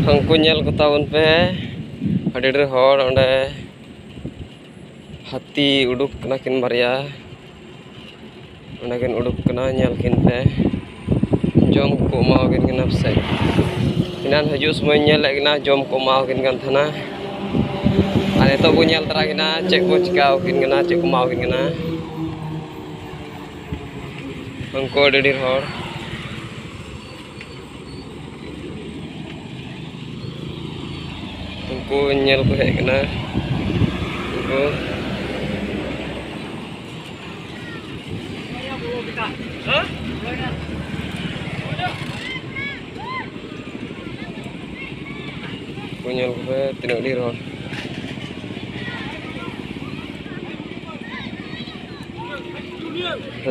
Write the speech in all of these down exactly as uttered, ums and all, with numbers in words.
ᱩᱱᱠᱩ ᱧᱮᱞ ᱠᱚ ᱛᱟᱵᱚᱱ ᱯᱮ, ᱟᱹᱰᱤ ᱰᱷᱮᱨ ᱦᱚᱲ ᱚᱸᱰᱮ᱾ ᱦᱟᱹᱛᱤ ᱩᱰᱩᱠ ᱠᱟᱱᱟ ᱠᱤᱱ ᱵᱟᱨᱭᱟ, ᱚᱸᱰᱮ ᱠᱤᱱ ᱩᱰᱩᱠ ᱠᱟᱱᱟ, ᱧᱮᱞ ᱠᱤᱱ ᱯᱮ᱾ ᱡᱚᱢ ᱠᱚ ᱮᱢᱟᱣᱟᱠᱤᱱ ᱠᱟᱱᱟ ᱯᱟᱥᱮᱡ᱾ ᱮᱱᱟᱱ ᱦᱤᱡᱩᱜ ᱥᱚᱢᱚᱭ ᱧᱮᱞᱮᱫ ᱠᱤᱱᱟ, ᱡᱚᱢ ᱠᱚ ᱮᱢᱟᱣᱟᱠᱤᱱ ᱠᱟᱱ ᱛᱟᱦᱮᱱᱟ᱾ ᱟᱨ ᱱᱤᱛᱚᱜ ᱵᱚᱱ ᱧᱮᱞ ᱛᱟᱨᱟ ᱠᱤᱱᱟ ᱪᱮᱫ ᱠᱚ ᱪᱤᱠᱟᱹᱣᱟᱠᱤᱱ ᱠᱟᱱᱟ, ᱪᱮᱫ ᱠᱚ ᱮᱢᱟᱣᱟᱠᱤᱱ ᱠᱟᱱᱟ᱾ ᱩᱱᱠᱩ ᱟᱹᱰᱤ ᱰᱷᱮᱨ ᱦᱚᱲ᱾ ᱩᱱᱠᱩ ᱧᱮᱞ ᱠᱚ ᱦᱮᱡ ᱠᱟᱱᱟ᱾ ᱩᱱᱠᱩ ᱩᱱᱠᱩ ᱧᱮᱞ ᱠᱚᱯᱮ ᱛᱤᱱᱟᱹᱜ ᱰᱷᱮᱨ ᱦᱚᱲ᱾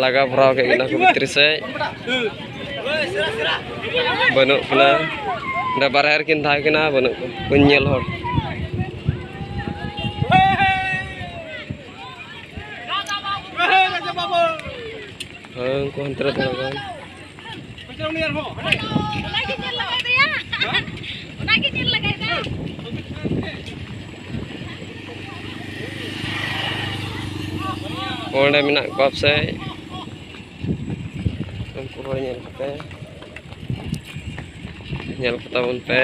ᱞᱟᱜᱟ ᱵᱷᱚᱨᱟᱣ ᱠᱮᱫ ᱠᱤᱱᱟ ᱠᱚ ᱵᱷᱤᱛᱨᱤ ᱥᱮᱫ᱾ ᱵᱟᱹᱱᱩᱜ ᱠᱤᱱᱟ᱾ ᱚᱸᱰᱮ ᱵᱟᱨᱦᱮ ᱨᱮᱠᱤᱱ ᱛᱟᱦᱮᱸ ᱠᱟᱱᱟ, ᱵᱟᱹᱱᱩᱜ ᱠᱚ, ᱵᱟᱹᱧ ᱧᱮᱞ ᱦᱚᱲ᱾ ᱦᱮᱸ, ᱩᱱᱠᱩ ᱦᱟᱱᱛᱮ ᱨᱮ ᱛᱷᱚᱲᱟ ᱜᱟᱱ᱾ ᱚᱱᱟᱜᱮ ᱧᱮᱞ ᱞᱟᱜᱟᱭ ᱫᱟᱭᱟ᱾ ᱚᱱᱟᱜᱮ ᱧᱮᱞ ᱞᱟᱜᱟᱭ ᱫᱟ᱾ ᱚᱸᱰᱮ ᱢᱮᱱᱟᱜ ᱠᱚᱣᱟ ᱯᱟᱥᱮᱡ᱾ ᱩᱱᱠᱩ ᱦᱚᱲ ᱧᱮᱞ ᱠᱚᱯᱮ, ᱧᱮᱞ ᱠᱚ ᱛᱟᱵᱚᱱ ᱯᱮ᱾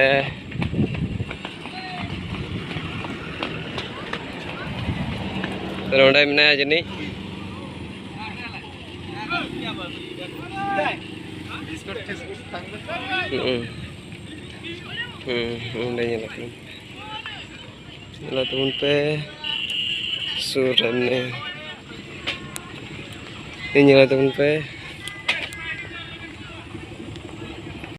ᱱᱚᱰᱮ ᱢᱮᱱᱟᱭᱟ ᱡᱟᱹᱱᱤᱡ᱾ ᱦᱩᱸ᱾ ᱦᱩᱸ, ᱚᱸᱰᱮ ᱧᱮᱞᱚᱜ ᱠᱟᱱᱟ᱾ ᱧᱮᱞ ᱛᱟᱵᱚᱱ ᱯᱮ ᱥᱩᱨ ᱨᱮ ᱢᱮᱱᱟᱭᱟ᱾ ᱧᱮᱞ ᱛᱟᱵᱚᱱ ᱯᱮ᱾